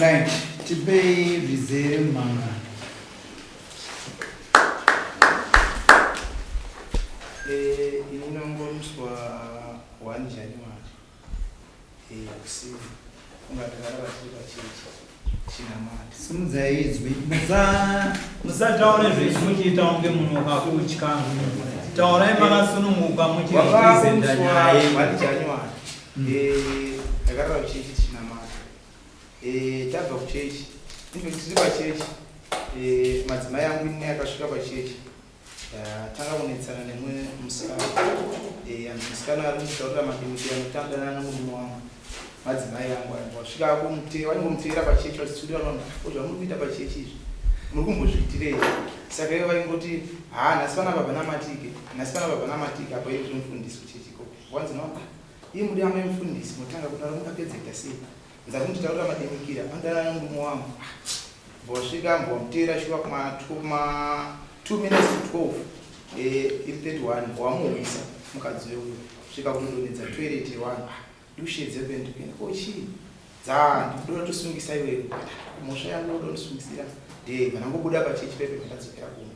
Right, tipei zvizere mumangano. Eh, ini nongomuswa 1 January eh, usiku kunga takarara tiri pachechi chinamata. Simudzai izwi. Musataure zvechimuchiita kunge munhu wakakutya. Taurai makasununguka muchirepresenta nyaya yenyu. 1 January eh, takarara kuchechi tichinamata. Eh, tabva kuchechi infact tiri pachechi eh, madzimai angu ini akasvika pachechi tanga kunetsana nemwe musikana eh, and musikana ari kunditaurira madimikira anotandana nemurume wangu madzimai angu ayo wasvika vaingomuteera pachechi vachitsudira vanhu ko zvamuri kuita pachechi izvi muri kumbozviitirei saka ivo vaingoti haa nhasi pana baba namatike nhasi pana baba namatike apo iye mufundisi kuchechi ikoko wanzi no ah, iye muri amai mufundisi motanga kudaro mungapedza kuita sei Nza kunditaurira madimikira anodana nemurume wangu. Mbosvika mbomuteera shuwa kuma 2 minutes to 12 eh, iri 31 wamuhwisa mukadzi uyo svika kutodonhedza toilet yewanhu ah, ndikushedze kuenda kuenda ko chii dza ndikudoda tosungisa iwewe mhosva yangu wodonisungisira ndee vanangobuda pachechi pepe vandadzokera kumba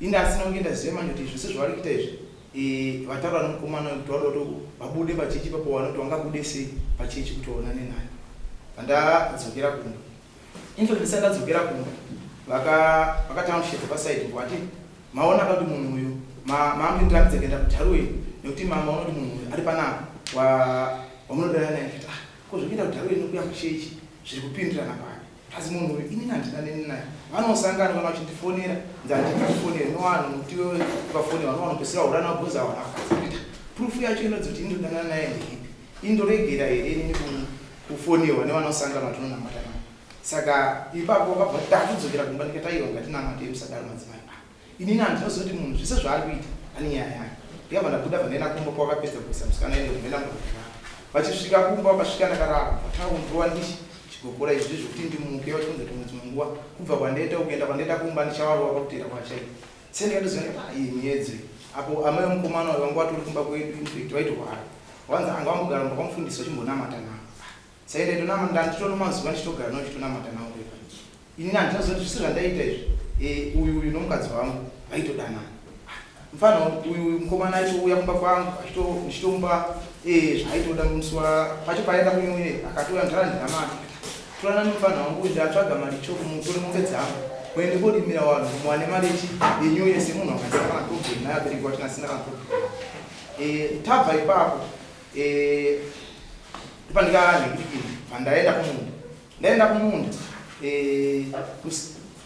Ini asina kunge ndaziva manje kuti zvese zvavari kuita izvi eh, vataura nemukomana uyu kuti vanoda kuti vabude pachechi ipapo vanoti vangabude sei pachechi kuti vaonane naye. Pandadzokera kumba. In fact ndisati ndadzokera kumba vaka vakatanga kushedza paside vati maona ka kuti munhu uyu ma mamundirambidza kuenda kudharuweni nekuti ma maona kuti munhu uyu ari panapa wa wamunodana naye ndikati ah ko zvekuenda kudharuweni nekuya kuchechi zviri kupindirana papi Asi munhu uyu inini handina neni naye. Vanosangana kana vachindifonera nzi handikufonere nowanhu nokuti iwewe ukafonerwa novanopedzisira hura navo because awana vakadzi. Proof yacho inodzi kuti indodanana naye ndeipi? Indoregera here inini kufonerwa nevanosangana vatinonamata navo? Saka ipapo vakabva vati takudzokera kumba ndikati aiwa ngatinamatei musadaro madzimai. Inini handinoziva kuti munhu zvese zvaari kuita ane nyaya yake. Ndikabva ndabuda bva ndaenda kumba kwavakapedza kuisa musikana ende kumhena murara. Vachisvika kumba vakasvika ndakarara vatanga kundirova ndichi chigokora izvi zvekuti ndimuke vachiunza dzimwe dzimwe nguva kubva kwandaita kuenda kwandaita kumba ndichavarova pakuteera kwachaita. Se ndikatoziva ndikati ah iyi miyedzo iyi. Apo amai vemukomana uyu vanga vatori kumba kwedu infact vaitorwara. Wanzi anga vambogara mumba kwamufundisi vachimbonamata navo. Saka ndaitonama ndanditono mazuva ndichitogara navo ndichitonamata navo pepa. Inini handinoziva kuti zvese zvandaiita izvi eh, uyu uyu nomukadzi wangu vaitodanana. Ah, mfana uyu uyu mukomana aitouya kumba kwangu ndichitomupa eh, zvaaitoda musi wa pacho paaenda kunyuye akatouya ndara ndinamata. Torana nemufana wangu uyu ndatsvaga mari choko mutore mombe dzangu muende korimira vanhu muwane mari yechi yenyuye semunhu akasina kana problem naye abereki wacho asina kana problem. Eh, tabva ipapo Eh, ndopandikaanhikirikiri bvandaenda kumunda ndaenda kumunda eh,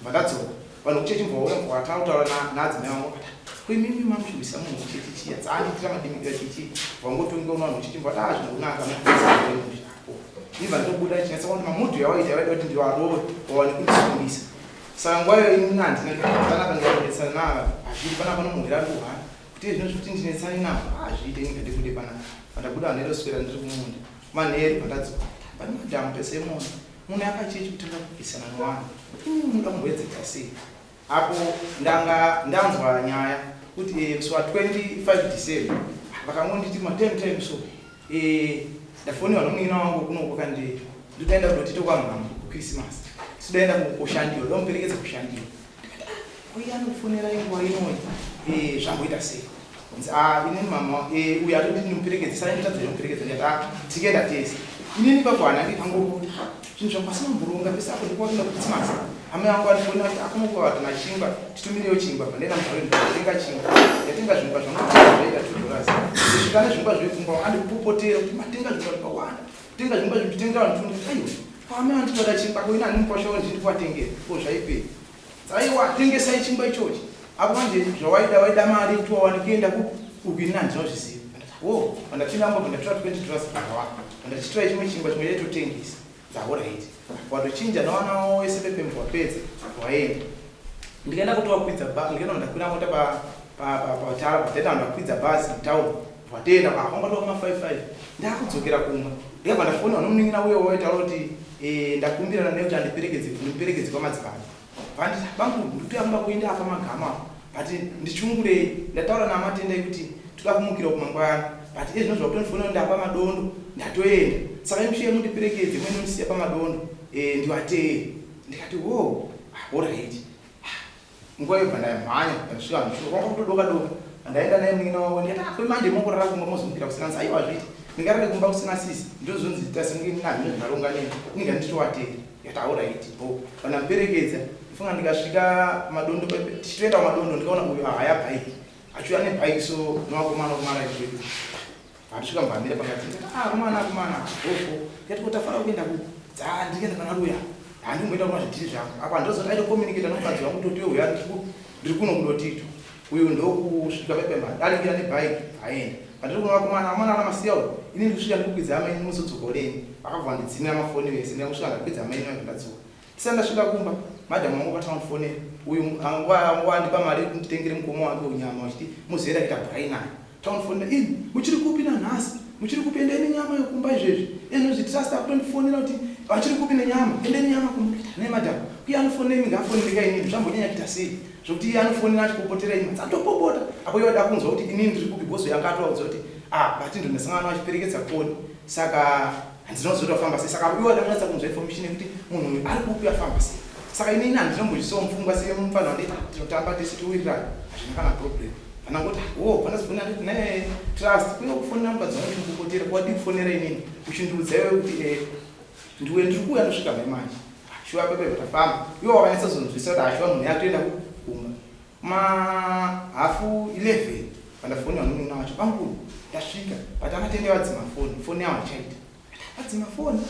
bvandadzoka vanhu kuchechi mvauya mvatanga kutaura naadzimai vangu vakati kuimimi mamuchirwisa munhu kuchechi chiya dzaandiitira madimikira chichi vangotonga uno vanhu kuchechi mvati ah zvinonaka apo ibva ndobuda chinetsa kuti mamudhu yawaita yawaida kuti ndivarove wawane kundisungisa saka nguva iyo ini handina panapa ndikaonetsana nava hazviri panapa nomuhwira ari kuhwara Kuti zvino zvekuti ndinetsane navo hazviite ini ngandibude panapa. Pandabuda handaitoswera ndiri kumunda. Manheru pandadzoka pane madhamu pese imomo. Munhu akachechi kutanga kupikisana nevanhu. Imi munoda kumboedzeka sei? Apo ndanga ndanzwa nyaya kuti eh, musi wa 25 December vakangonditi ma 10 10 so eh, ndafonerwa nomunin'ina wangu kunoko kandi ndodaenda kudotito kwamhambo kuChristmas. Sidaenda kushandiwa, ndomuperekedza kushandiwa. Ko iye anokufonera inguva inoyi eh, zvamboita sei? Kunzi ah inini mama eh, uyu atoti ndimuperekedze saka nditadza ndimuperekedza ndikati ah tikaenda tese. Inini ipapo hana ndikangokuti zvinhu zvangu pasina mburonga pese apo ndikuwakuenda kuChristmas. Amai vangu vandifonera kuti akoma kuva vati machingwa titumirewo chingwa bva ndaenda muzvaro ndatenga chingwa ndatenga zvingwa zvangu zvaita $2 ndisvika nezvingwa zvekumba andipopotera kuti matenga zvingwa zvakawanda tenga zvingwa zvikutenga vanhu tundu aiwa kwamai vanditoda chingwa ko ini handimukwasha wangu ndiri kuvatengera ko zvaipei Aiwa tengesai chingwa ichochi. Apo manje zvawaida waida mari kuti wawane kuenda ku uku ini handinozviziva. Wo pandapinda mumba pandatora 20 dollars akawa. Pandachitora chimwe chingwa chimwe chaitotengesa. Dzaorit. Watochinja nawana wavo wese pepembo wapedza waenda. Ndikaenda kutovakwidza ba ndikaenda ndakwira mota pa pa pa patara pa ndakwidza bhazi mutown. Watenda pa kwanga tova kuma 5 5 ndakudzokera kumba ndikabva ndafonerwa nomunin'ina uye waitaura kuti eh, ndakumbirana naye kuti andiperekedze ndimuperekedze kwamadzibaba vanditi bangu ndikutoya kumba kuenda apa magama apa but ndichungurei ndataura namatendai kuti toda kumukira kumangwana but iye zvino zvakutondifonera ndapa madondo ndatoenda saka imushiye mundiperekedze muende mundisiya pamadondo. Ndivateye. Ndikati, "Wo, alright." Nguva yobva ndamhanya, ndasvika mushure kwanga kutodoka doka. Ndaenda naye munin'ina wavo. Ndikati, "Ah, kwemanje mongorara kumba, mozomukira kusina." Nzi, "Aiwa, zviiti ndingarare kumba kusina sisi, ndozonzi tasinge nazvino zvinaronga neni, inga nditovateye." Ndikati, "Alright, bo." Vandamuperekedza, ndifunga ndikasvika Madondo, tichitoenda kuMadondo, ndikaona uyu ahaya bhaiki, achiuya nebhaiki, so nevakomana kumaraiti kwedu. Atisvika, mubvamire pakati. Ndikati, "Ah, komana, komana, hofo." Ndikati, "Ko tafara kuenda ku dza?" Ndikaenda pana Ruya, handimboenda kuma zvidhiri zvangu apa. Ndozoti aitocommunicata nomukadzi wangu, toti uya, ndiri kuno kuDotito. Uyu ndokusvika pepemba, daringira nebhaiki, aenda. Pandiri kuno vakomana, amana ana masiya uyu, ini ndikusvika, ndikukwidza amaini, muzodzoka ureni. Vakabva vandidzimira mafoni vese. Ndikakusvika, ndakwidza amaini vaibva, ndadzoka. Tisati ndasvika kumba, madhamu wangu vakatanga kundifonera. Uyu andipa mari yekunditengere mukoma wake unyama, uchiti muzera kuita bhurayi naye. Taundifonera, "Ini muchiri kupi nanhasi? Muchiri kupi? Endai nenyama yokumba izvezvi." Enozvi Trust akutondifonera kuti, "Vachiri kupi nenyama? Endai nenyama kumba." Nei madhamu uye anofonera imi? Ngaafonere inini. Zvambonyanya kuita sei zvokuti iye anofonera achipopotera imi? Dzatopopota apo iye wada kunzwa kuti inini ndiri kupi. Bozo yanga atovaudza kuti, "Ah, bati ndondasangana vachiperekedza koni, saka handinozoti wafamba sei." Saka iwe wada kunyatsa kunzwa information yekuti munhu uyu ari kupi, afamba sei. Saka inini handinombozvisawo mupfungwa semufanira wanditi tinotamba tese, towirirana, hazvina kana problem. Panangoti wo pandazofonera, nditi ne Trust kuye kufonera mukadzi wangu uchimupopotera, wadii kufonera inini uchindiudza iwe kuti ndiwe ndiri kuuya, ndosvika mai manje? Shuwa pepe tafamba, iwe wakanyatsozonzwisa kuti ashuwa munhu yakutoenda kumba ma 11:30. Pandafonera nomunina wacho, "Banguru, ndasvika," but amatende vadzima foni, foni yavo hachaita. Vadzima foni,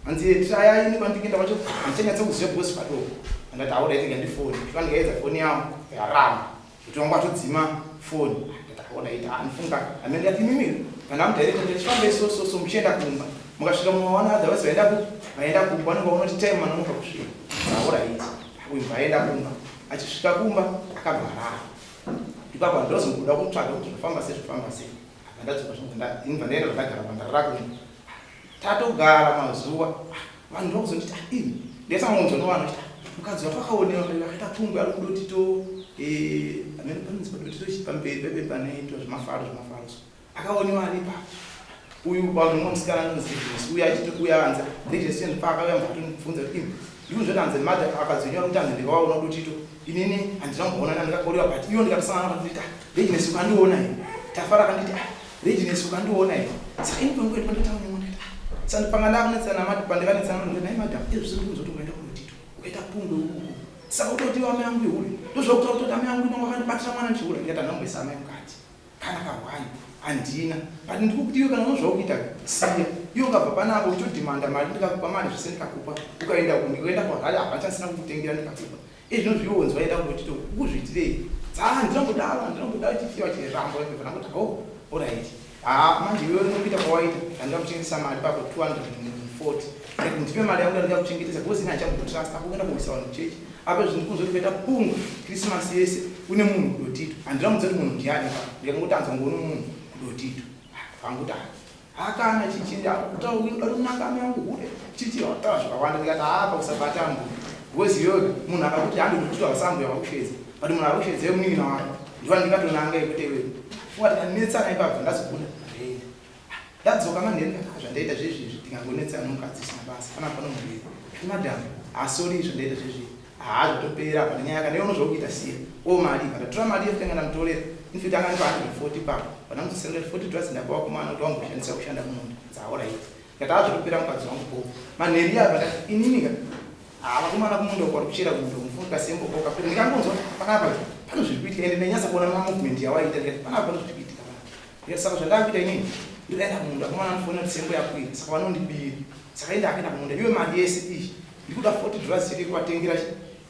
hanzi traya. Ini kwandikuenda kwacho handichanyatsa kuziva because padoko. Andati, "Aura ita ndifoni." Svika ndikaedza foni yavo, yaramba, kuti wangu atodzima foni. Ndati, "Aura ita andifunga." Amene ndati, "Imimi kana mudirector, ndichifamba so so so, muchienda kumba, mukasvika mumawana, otherwise vaenda kumba, vanenge vaona kuti time manonoka kusvika." Aura ita uyu vaenda kumba. Achisvika kumba akabva arara ipapo. Handozomboda kutsvaga kuti zvafamba sei, zvafamba sei. Apa ndadzoka zvangu, inibva ndaenda zvandagara pandarara kumba. Tatogara mazuva, vanhu ndokuzonditi, "Ah, ini ndaisangonzwa nevanhu vachiti, "Ah, mukadzi wako akaonewa akaita pungwe ari kuDotito." Amene panonzi paDotito pamberi pepe panoitwa zvemafaro, zvemafaro, so akaonewa ari ipapo. Uyu vanhu, mumwe musikana anonzi Regis, uyu achiti uya anza Regis paakauya, mbatondibvunza kuti, "Imi ndikunzoti hanzi madha akadzonyora kuti hanzi ndikawaona Dotito." Inini handina kumboonana, ndikakoriwa, but iyo ndikatosangana vanditi, "Ah, Regines, ukandiona here?" Tafara akanditi, "Ah, Regines, ukandiona here?" Saka ini panguva ndataura nemwana, ndikati, "Ah." Saka panga ndakunetsana mati, pandikanetsana ndikati, "Nai madam, izvo zviri kunzoti ukaenda kuDotito ukaita pungwe ukuku, saka utoti amai yangu ihure? Ndozvakutaura kutoti amai yangu inonga vakandibatira mwana ndichiura." Ndikati, "Handamboisa amai mukati kana kahwani, handina, but ndikukuti iwe kana unozvakuita, siya. Iwe ukabva panapa uchitodhimanda mari, ndikakupa mari zvese, ndikakupa, ukaenda ndikaenda kuHarare, hapana chandisina kukutengera, ndikakupa. Izvino zviwonzi waenda kundotito, ukuzviitirei?" Dza ndinombodaro, ndinombodaro chifiwa chiramba ndangoti, "Oh, alright." Ha, manje iwe unokuita kwawaita, handingakuchengetesa mari papo 240. Ndikati, "Ndipe mari yangu ndandingakuchengetesa, because ini handichambotrust apo kuenda kuisa vanhu kuchechi apa. Zvinhu kunzoti kuita pungwe Christmas yese une munhu kuDotito." Handina mudza kuti munhu ndiani pa, ndikangoti anzwa ngoone munhu kuDotito. Vanguti hakana chichi kunanga amai yangu hure, chichi taura zvakawanda. Ndikati, "Hapa usabata mbu, because iyoyo munhu akakuti handodotito, havasambuya vakushedza, but munhu akushedza iwe munin'ina wako, ndiwa ndingatonanga yekuti iwe funga." Tikanetsana ipapo, ndazobuda, ndaenda, ndadzoka manheru. Ndikati, "Zvandaita zvezvizvi, ndingangonetsana nomukadzi isina basa pana pano muviri. Madam, hasori zvandaita zvezvizvi, haa, zvatopera, hapana nyaya. Kana iwe unozvakuita, siya o mari." Pandatora mari yekutanga, ndamutorera, in fact anga ndipa 140 papo. Pandamudzosera $40, ndapa vakomana kuti vamboshandisa kushanda mumunda. Dzaoraiti. Ndikati, "Haa, zvatopera, mukadzi wangu po." Manheru apa ndati, "Ininika haa, vakomana kumunda uko vari kuchera kumunda, mufunga kasembo kokapera." Ndikangonzwa kuti panapa pano zviri kuitika, ende ndainyatsa kuona mamovement yawaita. Ndikati, "Panapa pano zviri kuitika panapa." Ndikati, "Saka zvandakuita inini, ndodaenda kumunda. Vakomana vanofonera kuti sembo yakwira, saka vanondibira, saka enda." Akaenda kumunda. "Iwe mari yese iyi, ndikuda $40 chete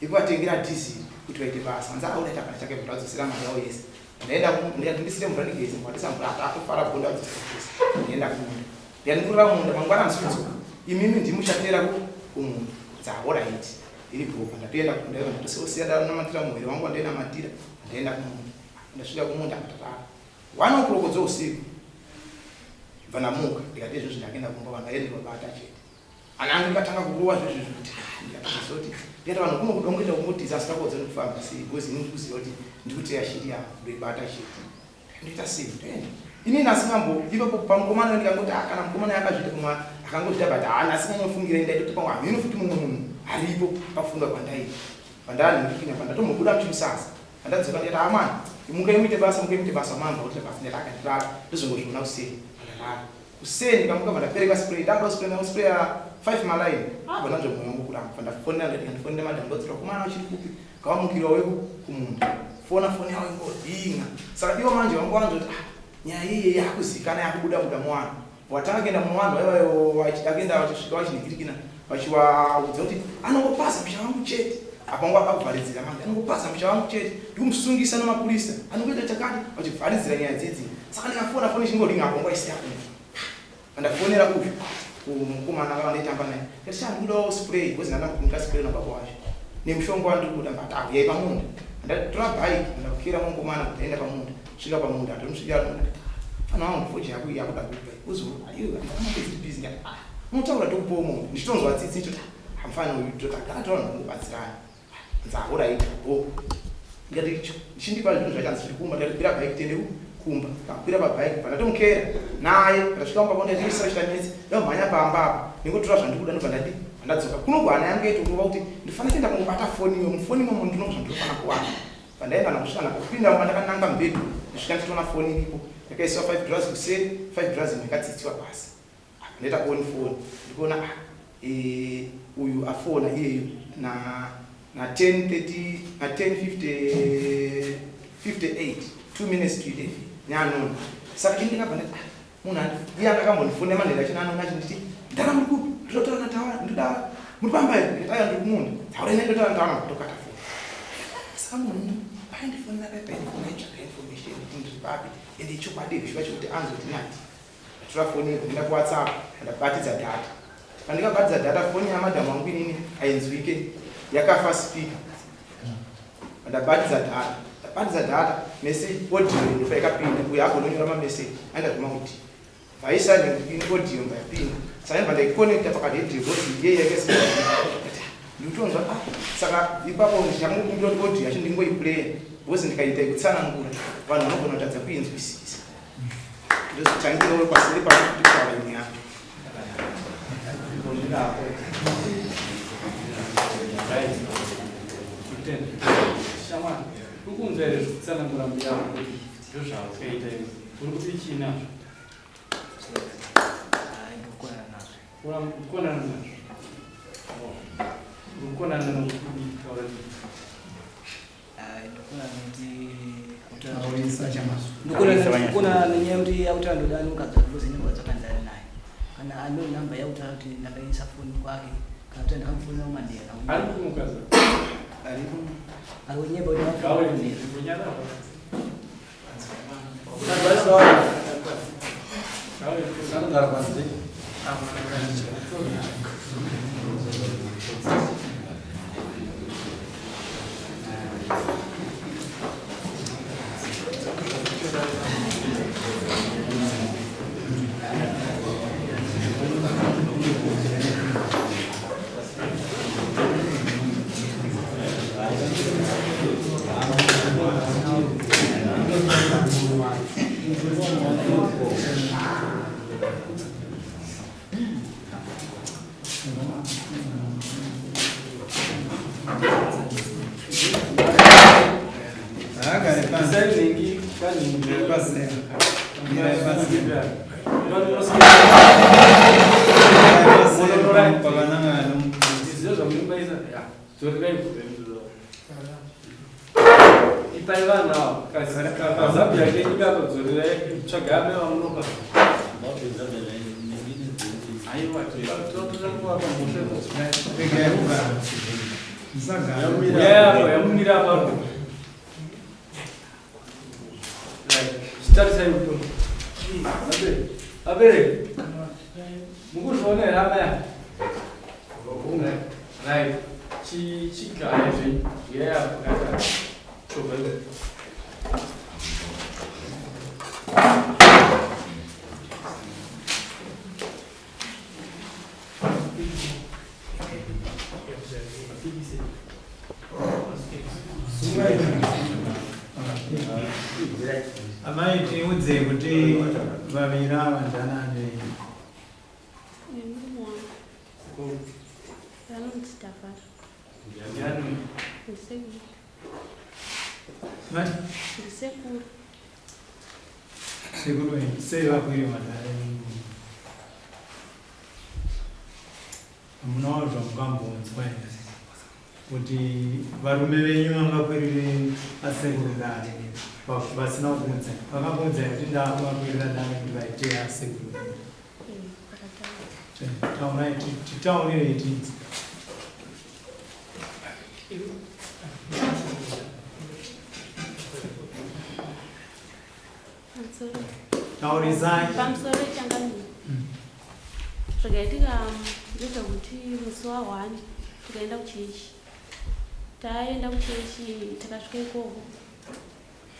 yekuvatengera dhiziri kuti vaite basa." Hanzi audaita kana chake, ndadzosera mari yavo yese. Ndaenda, ndikati, "Ndisire mvura ndigeze." Ndisa mvura, akufara bonda, adzosera yese. Ndaenda kumunda, ndikati, "Ndikurira kumunda mangwana, handisi kudzoka, imimi ndimuchatera kumunda." Dzaoraiti, iri bhoka. Ndatoenda kumunda, ndatosiya ndanamatira muviri wangu wandainamatira. Ndaenda kumunda, ndasvika kumunda akatatara 1 o'clock dzousiku. Bva ndamuka, ndikati, "Izvozvi ndakaenda kumba, vanhu vaende vabata chete." Ana angu ikatanga kurova zvezvizvi kuti, ah, ndikatozoti, ndikati, "Vanhu kuno kudongoita kungotiza, asina kuodza ndikufamba sei? Because ini ndikuziva kuti ndikuteya shiri yangu, ndoibata chete. Ndoita sei? Ndoenda." Inini asingambo ipapo pamukomana ndikangoti ah, kana mukomana akazviita kumwa akangozviita but haana asinganyofungira ndaitoti pamwe hameno futi mumwe munhu aripo pakufunga kwandaita. Pandanhingikina pandatombobuda muchimusasa pandadzoka ndikati ah mwana mukai muite basa mukai muite basa mama kuti basa ndati akandirara ndozongozviona kuseni pandarara kuseni ndikamuka pandapereka spray ndakuda spray ndakuspraya 5 maline ah pandanzwa mwoyo wangu kuramba pandafonera ndati kandifonera madam ndodzira kumana uchiri kupi ngavamukira weku kumunda fona foni yavo ingodhinga saka ivo manje vanga vanzwa kuti ah nyaya iye yakuzikana yakubuda buda muvanhu watanga kuenda muvanhu vaivayo akuenda vachisvika vachinhikirikina vachivaudza kuti anongopasa musha wangu chete apa ngo akakuvharidzira manje anongopasa musha wangu chete ndikumusungisa nemapurisa anongoita chakati vachivharidzira nyaya dzidzi saka ndikafona foni ichingodinga apo ngo aisiya Pandafonera uyu kumukomana vandaitamba naye ndati sha ndikudawo spray because ndanda spray nababa wacho nemushonga wandiri kuda but ahuyai pamunda ndatora bike ndakwira mukomana kuti aenda pamunda svika pamunda ndomusvikira munda ndati fana wangu foji yako yakuda kubva uzo ayo andamapedzi busy ndati ah unotaura tokupawo mombe ndichitonzwa tsitsi ndichoti hamfana uyu totagara taona kungobatsirana Nzahura ita bho. Ndikati chindipa zvinhu zvacho hanzi zviri kumba ndikati kwira bike tiende kumba. Kakwira pabike pandatomukera naye ndasvika mumba kwandati isa chitanetsi ndomhanya pamba apa ndingotora zvandikuda ndobva ndadi ndadzoka kuno kuhana yangu yaitongova kuti ndifana kuenda kungobata foni iyo mufoni imomo ndino zvandinofana kuwana pandaenda nakusvika nakupinda mumba ndakananga mubhedhu ndisvika ndichitoona foni iripo yakaisiwa 5 dollars kuseri 5 dollars imwe yakatsitsiwa pasi Ndaita on phone ndikuona ah, eh, uyu afona iyeyu na na 10:30 na 10:50 58 2 minutes to 11 neanona saka ini ndakabva ndati ah, munhu iye akakambondifonera manheru achina anona achinditi ndara muri kupi ndotaura natawa ndoda muri pamba here ndikati aya ndiri kumunda taura ine ndotaura natawa ndokata foni saka munhu paindifonera pai paindifona aitsvaga information kuti ndiri papi ende ichokwadi here chiva chekuti anzwe kuti nati Ndatora foni ndaenda kuWhatsApp ndabatidza data. Pandikabatidza data foni yamadam wangu inini hainzwike yakafa speaker. Ndabatidza data. Ndabatidza data message audio ndofa yakapinda uyo agononyora mamessage aenda zvemaudi. Vaisa ini audio ndayapinda. Saka ndibva ndaiconnecta pakaradio because iye yake ndikutonzwa ah saka ipapo ndichangokumbira kuti audio yacho ndingoiplaya because ndikaita yekutsanangura vanhu vanogona kutadza kuinzwisisa. Ndozotangirawo pasiri pakuti kutaura imwe yacho. Shamwari, ukunzwa here zvekutsanangura mbuya vako kuti ndozvawakaita iwe? Uri kuti chii nazvo? Uri kukonana nazvo? Uri kukonana nazvo kudii? Taura chii? Ndikona nenyaya yekuti yakuti andoda anokadzi because ine mukadzi wakanzari naye kana ane namba yakuti kuti ndakaisa foni kwake kana kuti ndakamufonera kumadera ari kumukadzi ari kunyeba kuti ndakamufonera Anogara panze. Agare pasi. Mirai pasi. Mirai pasi. Mirai pasi. Pakanangana. Ipai vana avo kazambia kenyu kako dzorerai tsvagai amai vamunopa. Aiwa tinotoa mhosva Regai kugara. Musagara. Uyai apa yamumira apapo. Right. Chitarisai mutombo. Abereki. Mukuzviona here amai ava? Right. Chigare zvenyu. Uyai apa pakati. Chobva iwe. Amai, tiudzei kuti vaviri ava ndanani venyu? Nemurume wangu vanonzi Tafara. Ndiani? Ndisekuru. Mati? Ndisekuru. Sekuru venyu sei vakwire madare? Hamunawo zvamukambonzwa here kuti varume venyu vangakwirire asekuru dare vasina kukuudzai? Vakakuudzai kuti ndakuvakwirira dare kuti vaite asekuru venyu? Vakataura. Taurai, titaurirei tinzwe. Pamusoro. Taurisai. Pamusoro changamire. Zvakaitika ndezvekuti musi wa1 tikaenda kuchechi. Taenda kuchechi, takasvika ikoko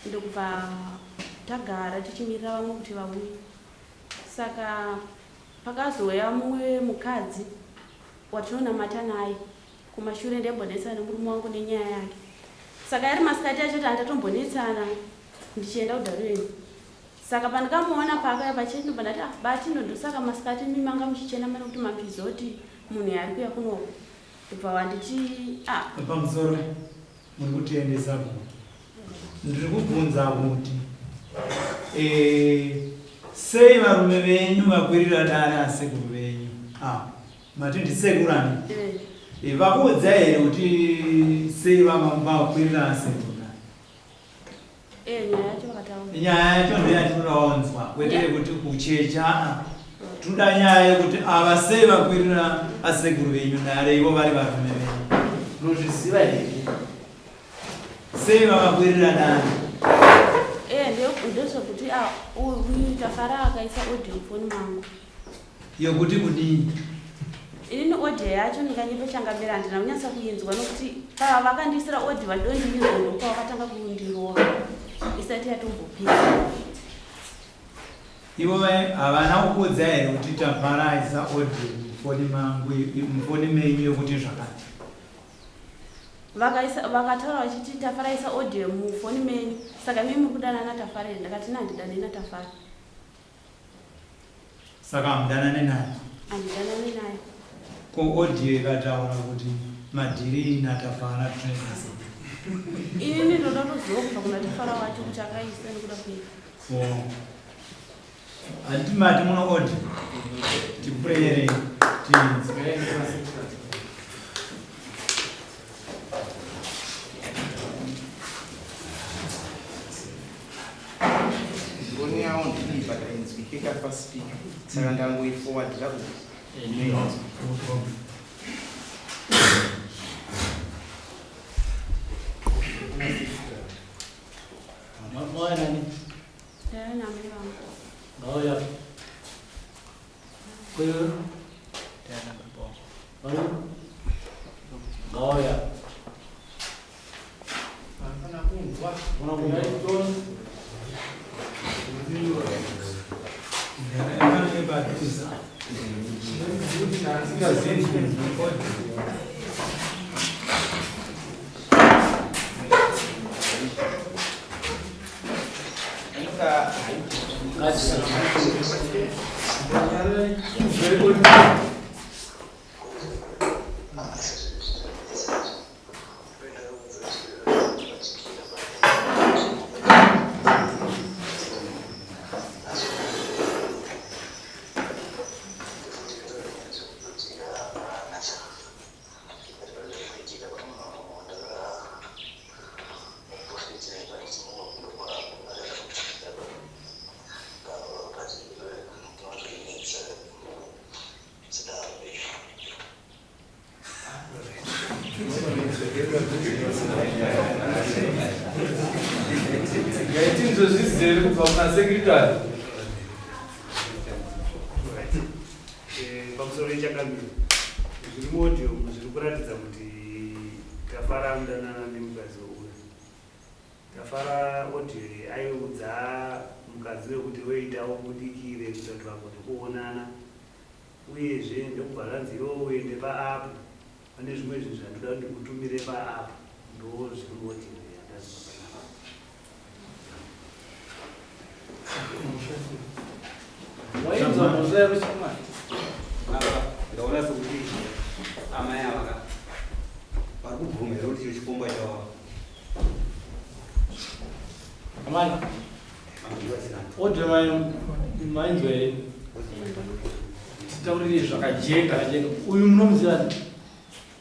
ndokubva tagara tichimirira vamwe kuti vauye. Saka pakazouya mumwe mukadzi watinonamata naye kumashure, ndaimbonetsana nemurume wangu nenyaya yake. Saka ari masikati acho handatombonetsana ndichienda kudharuweni. Saka pandikamuona paakauya pachechi, ndobva ndati, "Ah, batino, ndosaka masikati imi manga muchichena mane kuti mamuchiziva kuti munhu yaari kuuya kunoko." Ndobva wanditi, "Ah." Pamusoro, muri kutiendesa kuti ndiri kubvunza kuti sei varume venyu vakwirira dare asekuru venyu? Ah, mati ndisekuru ani? Eh. Vakuudza here kuti sei vakwirira asekuru dare? Nyaya yacho vakataura. Nyaya yacho ndeyatinodaonzwa, kwete yekuti kuchecha. Aa, toda nyaya yekuti ava sei vakwirira asekuru venyu dare ivo vari varume venyu. Unozviziva here? Sei vavakwirira dare? Ndezvekuti ah, uyu Tafara akaisa audio mufoni mangu. Yekuti kudii? Inini audio yacho, ndinganyepe changamire, handina kunyatsa kuinzwa nokuti pava vakandiisira audio vadondiinzwa ndopa vakatanga kundirova isati yatombopera. Ivo havana kukuudza here kuti Tafara aisa audio mufoni mangu, mufoni menyu, yokuti zvakati? Vakaisa, vakataura vachiti Tafara aisa audio mufoni menyu, saka mimi muri kudanana naTafara here? Ndakati nhandidanei naTafara. Saka hamudanane naye? Handidanani naye. Ko audio ikataura kuti madhiri naTafara tinoita sei? Inini ndoda kutoziva kubva kuna Tafara wacho kuti akaisa nekuda kwei. Oh. Handiti mati muno audio? Tipureyerei tinzwe. Foni yawo ndii, but hainzwike paspeaker, saka ndangoiforwardira uku. Inoinzwa. Mauya nani? Ndaya namai vangu. Ngauya. Kuyo, Ndaya baba wangu. varu. Ngauya. Hapana kunzwa. Mwana kunzwa. Panenge padhuze. Inga. Ngazi. Very good. Ngaitinzwe zvizere kubva kuna secretary. Pamusoro yechangamire, zviri muaudio zviri kuratidza kuti Tafara anodanana nemukadzi weuyu Tafara. Audio iyi aiudza mukadzi wekuti oita ubudikire kuita kuti vagone kuonana, uyezve ndokubva zvanzi iwe uende paapp, pane zvimwe zvinhu zvandoda kuti ndikutumire paapp. Ndo zviri muaudio yandazwa panapa. Mhosva yekushama. Apa ndaona sekuti amai ava ka vari kubvuma here kuti icho chikomba chavo Amai, audio mainzwa here? Titaurire zvakajeka. Zvakajeka. Uyu munomuziva ani?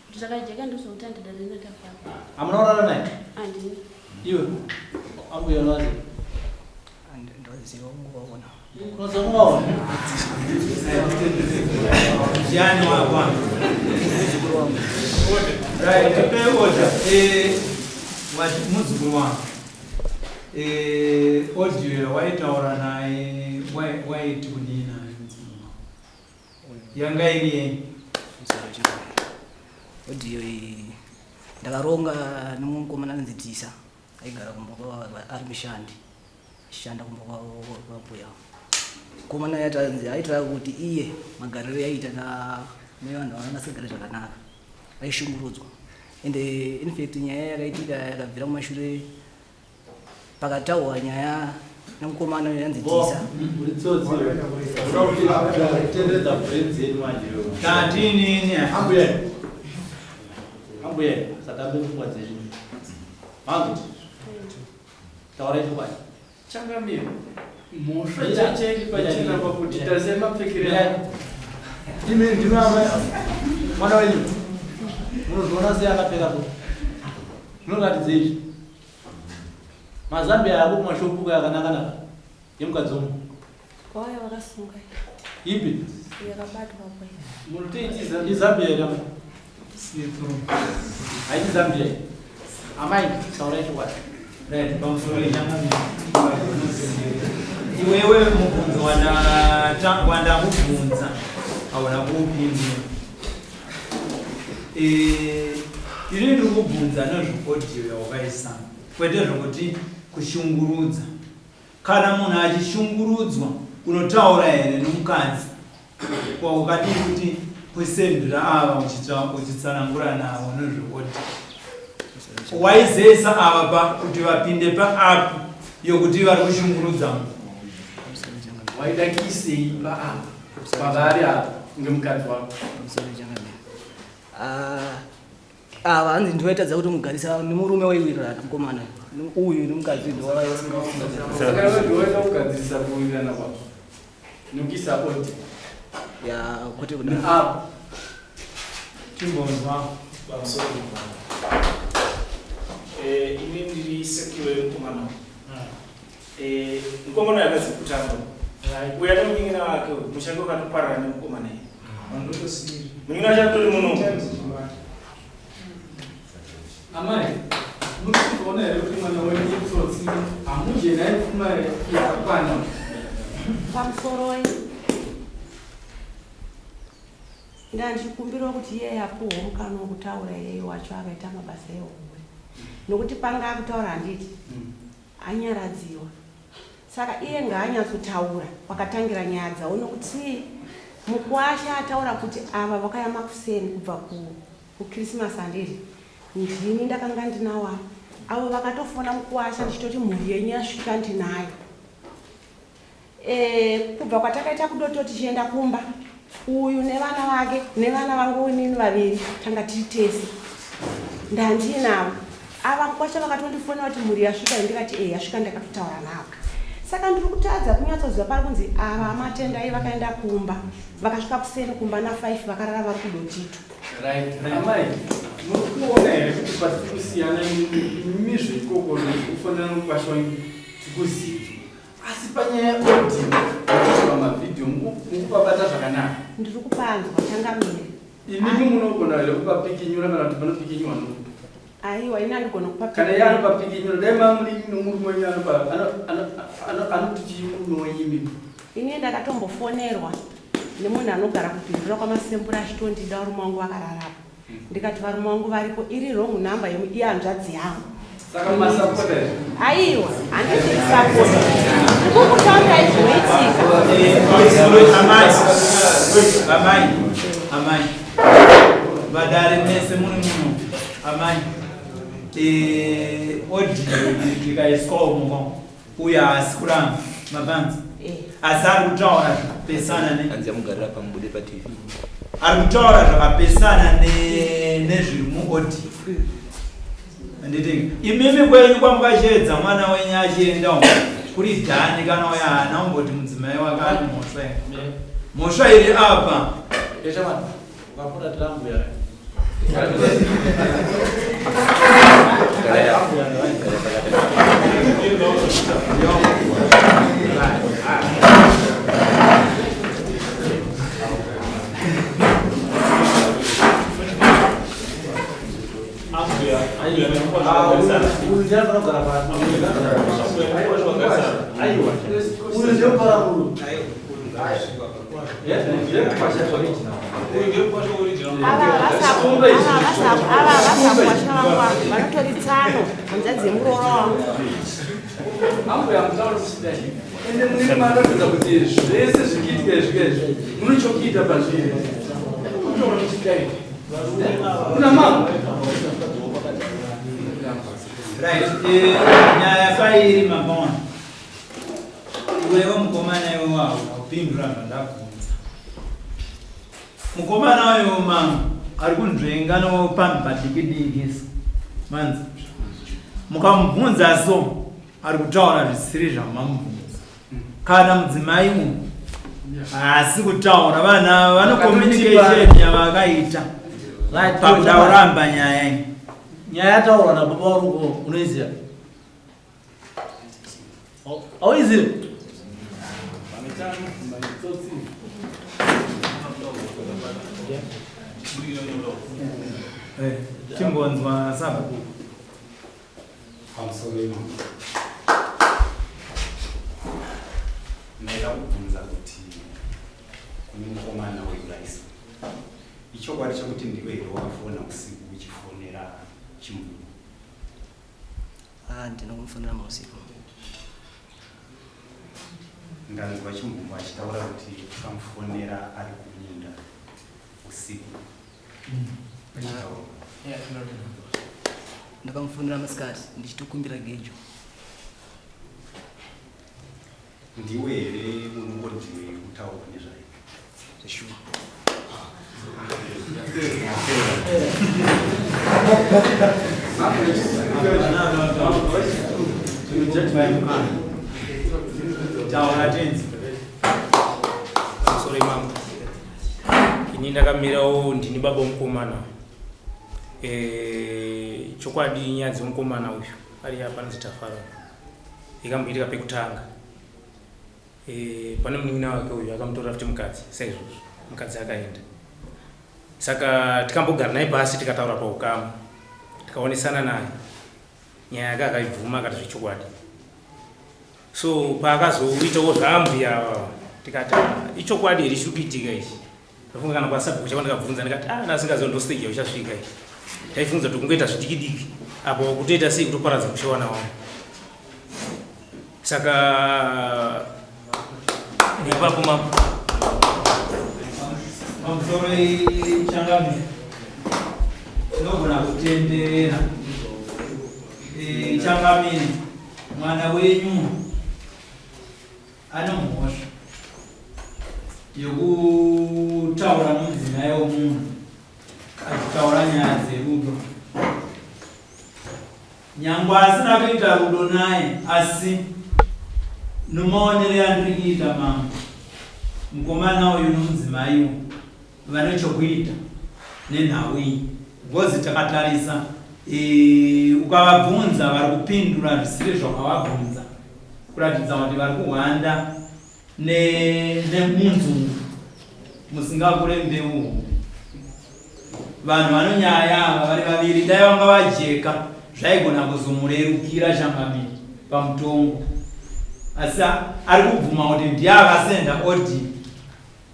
Kuti zvakajeka ndozvokuti handidane naTafara. Hamuna kurara naye? Handina. Iwe, ambuya unovaziva? Ndoziva kungovaona. Unoziva kungovaona? Ndiani wako? Muzukuru wangu. Right, tipe order. Wati muzukuru wangu. Audio yawaitaura naye waiti kudii naye muzukuru wangu? Yanga iri yei? Audio iyi ndakaronga nemumwe mukomana anonzi Tisa aigara kumba kwavo ari mushandi achishanda kumba kwavo kwambuya. Mukomana yatanzi aitaura kuti iye magariro yaiita nevanhu vanga vasingagari zvakanaka aishungurudzwa ende in fact nyaya yakaitika yakabvira kumashure pakataurwa nyaya nemukomana uyo yanzi Tisa. Uri tsotsi. Unoda kutenderedza brain dzedu manje iwe. Tatinini. Ambuya. Ambuya, satambe pfungwa dzedu. Mangu. Taurai chokwadi. Changamire, mhosva chaicho iri pachena pakuti tarisai mapfekero Ambuya. Imi ndimi amai mwana wenyu. Munozviona sei akapfeka so? Zvinoratidza izvi. Mazambia ako kumashopu akanaka naka. Yemukadzi umu. Wauya wakasunga. Ipi? Yakabatwa po. Munotoitiza. Izambia here amai? Haiti Zambia iyi. Amai, taurai chokwadi. Right, pamusoro changamire. Iwewe mubvunzo wandakubvunza hauna kuupindura. Ini ndiri kubvunza nezveaudio yawakaisa, kwete zvokuti kushungurudza. Kana munhu achishungurudzwa unotaura here nomukadzi? Wakadii kuti kusendera ava uchitsanangura navo nezveaudio? Waizesa ava pa kuti vapinde paapp yokuti vari kushungurudza munhu. Waida kuisei paapa pavari apa ngemukadzi wako? Ava hanzi ndivaitadza kuti mugarisa nemurume waiwirirana mukomana uyu nemukadzi Saka iwe ndiwaida kugadzirisa kuwirirana kwako nekuisa audio ya kwete kudaro. Neapo. Chimbonzwa. Pamusoro pemwana. Ini ndiri sekuru yemukomana. Mukomana uyu akazi kutanga. Uyu ane munin'ina wake uyu, mushandi wakatoparara nemukomana iye. Munin'ina wacho atori muno. Amai, muri kuzoona here kuti mwana wenyu itsotsi? Hamudye naye pfuma yakakwana. Pamusoroi. Ndandichikumbirawo kuti iye apuhwe mukana wekutaura iyeyo wacho akaita mabasa ehuhure. Nokuti panga akutaura handiti anyaradziwa. Saka iye ngaanyatsotaura kwakatangira nyaya dzavo nokuti mukwasha ataura kuti ava vakauya makuseni kubva kuChristmas handiti. Ndini ndakanga ndinawo ava. Avo vakatofona mukwasha ndichitoti mhuri yenyu yasvika ndinayo. Kubva kwatakaita kudoto tichienda kumba, uyu nevana vake nevana vangu inini vaviri tanga tiri tese. Ndandinavo. Ava mukwasha vakatondifonera kuti mhuri yasvika, ndikati yasvika ndakatotaura navo. Saka ndiri kutadza kunyatsoziva pari kunzi ava matendai vakaenda kumba, vakasvika kuseni kumba na5 vakarara vari kudotito. Right. Amai, muri kuona here kuti patiri kusiyana imizve ikoko nekufanira nomukwasha wenyu tikuziva. Asi panyaya yeaudio nekutorwa mavhidhiyo mukupabata zvakanaka. Ndiri kupanzwa changamire. Imimi munogona here kupapikinyura kana kuti panopikinywa nokupi? Aiwa, ini handigona kupa. Kana iye anopapikinyura, dai mamuri nomurume wenyu anoti chii murume wenyu imimi? Ini ndakatombofonerwa nemunhu anogara kupindura kwaMasembura achitondida varume vangu vakararapo. Ndikati varume vangu varipo, iri wrong number yehanzvadzi yangu. Saka masapota here? Aiwa, handisi kusapota. Ndikukutaurirai zvinoitika. Amai, amai, amai, vadare mese muri muno. Amai, audio tikaiswa umo, uyo haasi kuramba. Mapanzi. Asi ari kutaura zvakapesana ne Hanzi amugarira pamubude pa TV. Ari kutaura zvakapesana ne nezviri muaudio. Handiti imimi kwenyu kwamukasheedza mwana wenyu achienda uko kuri dhani kana uya haana kumboti mudzimai wake ane mhosva here? Mhosva iri apa. Ava vasakwasha vangu vanotori tsano hanzvadzi yemuroora wangu. Ambuya mutauro tichidai. Ende mune maratidza kuti zvese zvikiitika izvi izvi mune chokuita pazviri. Mutauro tichidai. Kuna mama. Right, eh, nyaya pairi mamaona. Iwewe mukomana iwe wawo upindura zvandabvunza. Mukomana uyo mama ari kunzvenga nopanhu padiki diki so. Manzi. Mukamubvunza so ari kutaura zvisiri zvamamubvunza. Kana mudzimai uyu haasi kutaura vana vano communication yavakaita pakuda kuramba nyaya iyi. Nyaya yataurwa nababa waruko unoiziva? Auizivi? Eh, timbonzwa sabhuku. Pamusoro ino. Ndaida kubvunza kuti kune mukomana weuraisa. Ichokwadi chekuti ndiwe here wakafona usiku uchifonera chimbuku? Ah, ndina kumufonera mausiku. Ndanzwa Chimbumbu achitaura kuti akamufonera ari kumunda usiku. Achitaura. Ndakamufonera masikati ndichitokumbira gejo. Ndiwe here unongondiwe iri kutaurwa nezvayo? Zveshuwa. Taura tenzi. Sorry mama. Ini ndakamirawo ndini baba mukomana. Eh, chokwadi nyaya dzemukomana uyu ari apa anonzi Tafara. Ikamboitika pekutanga. E, pane munin'ina wake uyu akamutorera futi mukadzi saizvozvo mukadzi akaenda saka tikambogara naye pasi tikataura paukama tikaonesana naye nyaya yake akaibvuma akati zvechokwadi so paakazoitawo zvaambuya ava tikati ah, ichokwadi here chiri kuitika ichi Ndafunga kana kwasabhuku chako ndikabvunza ndikati ah ndasingaziva ndo stage yauchasvika iyi. Ndaifunza kuti kungoita zvidiki diki apo kutoita sei kutoparadza musha wana wangu. Saka ipapo mambo pamusoro changamire tinogona kutenderera eh, changamire mwana wenyu Ane mhosva yekutaura nomudzimai womunhu achitaura nyaya dzerudo. Nyangwe asina kuita rudo naye asi nomaonere andiri kuita mambo, mukomana uyu nomudzimai uyu vane chokuita nenhau iyi because takatarisa e, ukavabvunza vari kupindura zvisiri zvawavabvunza kuratidza kuti vari kuhwanda nemunzungu musingakure mbeu hombe vanhu vanonyaya ava vari vaviri dai vanga vajeka zvaigona kuzomurerukira changamire pamutongo asi ari kubvuma kuti ndiye akasenda audio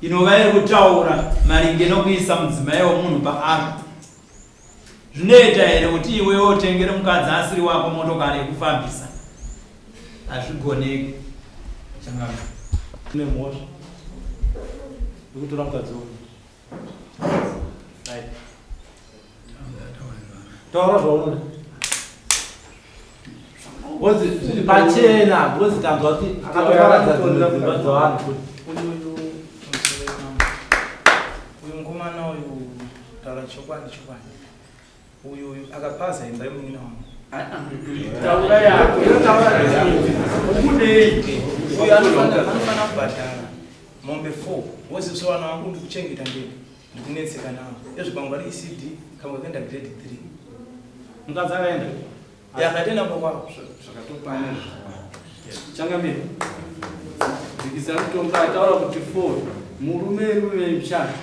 inova iri kutaura maringe nokuisa mudzimai wemunhu paari. Zvinoita here kuti iwewe utengere mukadzi asiri wako motokari yekufambisa? Hazvigoneki. Changamire. Une mhosva yekutora mukadzi wemunhu. Right. Taura zvaunoda. Because zviri pachena because tanzwa kuti akatoparadza dzimwe dzimba dzevanhu futi. Uyu mukomana uyu taura chokwadi chokwadi. Uyu uyu akapaza imba yemunin'ina wangu. Taura yako. Ukudei? Uyu anofanira kubhadhara mombe 4 wozivisa vana vangu ndikuchengeta ndega ndikunetseka navo. Ezvo pamwe vari ECD kamwe kakaenda grade 3. Mukadzi akaenda? Yakatenda mbokwavo. Zvakatopana Changamire. Dzikisa mutongo ataura kuti 4 murume rume mushandi.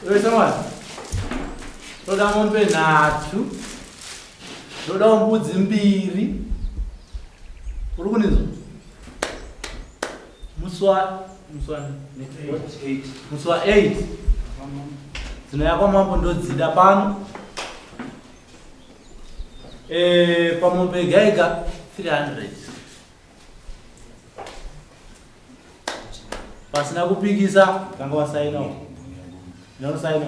Iwe shamwari. Toda mombe nhatu. Toda mbudzi mbiri. Uri kunizwa? Musi wa musi wa musi wa 8 dzinouya kwamambo ndodzida pano. Eh, pamombe yega yega 300. Pasina kupikisa tanga wasaina. Ndinosaina.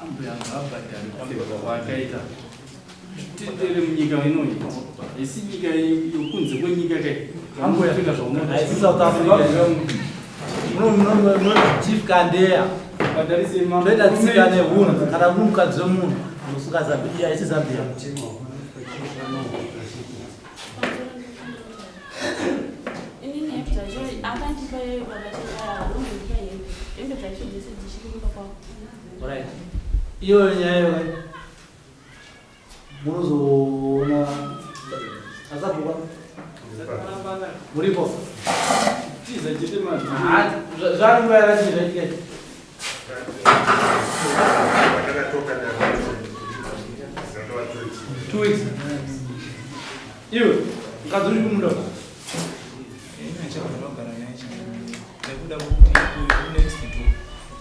Ambuya ngavabhadhare kupfeka kwaakaita. Tendere munyika inoyi. Isi nyika yokunze kwenyika kai. Ambuya Kupfeka zvaunoda. Haisi South Africa. Muno Chief Kandeya. Bhadharise mambo. Toita tsika nehunhu kana uri mukadzi wemunhu unosunga Zambia haisi Zambia. Inini hembe dzacho akandipa iyoyo baba Tendai vanongondipa hembe. Hembe dzacho dzese dzichiri kumba kwavo. Alright. Iyoyo nyaya iyoyo munozoona asabhuka muripo. Tiza chete manje. Ah, Zvari nguva yakati zvaitika izvi. Two weeks. Iwe mukadzi uri kumunda. Ini achagona kugara naye changamire. Nekuda kwekuti uyu next door.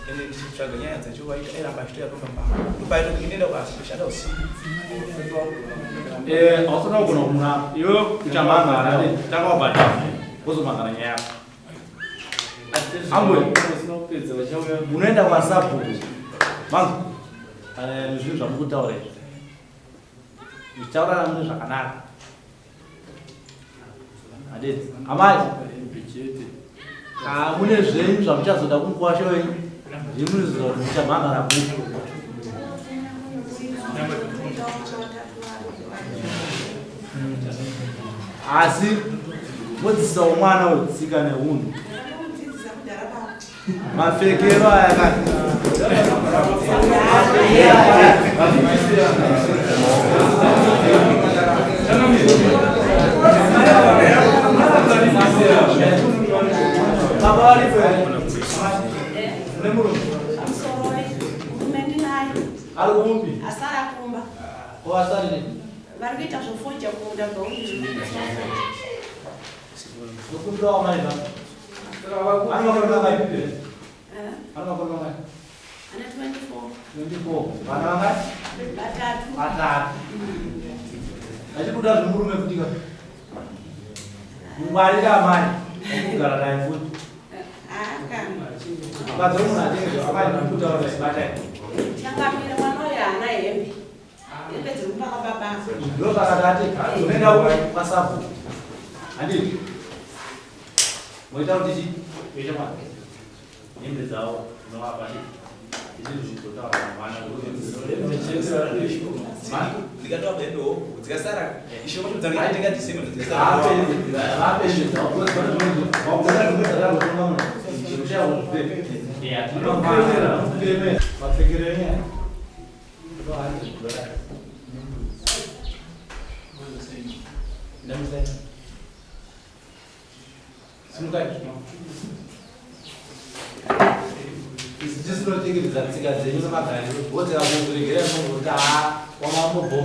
Ende ndichitsvaga nyaya dzacho vaita airamba achitouya pamba pangu. Ndopaita kuti ndinoenda kubasa kushanda usiku. Eh, hausana kugona kumurapa. Iwe uchamhangara tanga wabhadhara. Wozomhangara nyaya yako. Ambuya. Usina kupedza vachauya. Munoenda kwasabhuku. Manzwa? Eh, zvinhu zvamukutaura izvi. Muchitaurana mune zvakanaka. Adedzi. Amai, Hembe chete. ah, mune zvenyu zvamuchazoda kumukwasha wenyu. Zvimunozoda kuti muchamhangara kupi. Asi modzidzisawo mwana uyu tsika nehunhu. Mapfekero aya kani. Baba varipo here? Mune murume? Pamusoroi, murume ndinaye. Ari kupi? Asara kumba. Ko asari nei? Vari kuita zvofoja kumunda bvauri. Ndokumbira wamai vangu. Ano makore mangani? Ano makore mangani? Ana 24. 24. Vana vangani? Vatatu. Vatatu. Achikuda zvemurume futi ka. Mungwarire amai. Kugara naye futi. Mukadzi wemunhu atenge amai ndikutaura naye batai. Changamire mwana uyu haana hembe. Hembe dziri kumba kwababa. Ndosaka tati unoenda kwasabhuku. Handiti? Moita kuti chii? Kuita mwana. Hembe dzavo unovapa chii? Izvi zvizotaura mwana. Ndikatoapa hembe hoku dzikasara ishoma dzangatenga December dzikasara. Mapfekero enyaya. Simukai. Isu tisinotengeredza tsika dzenyu nemagariro, wotera kuregerera munhu haa wamambo bho.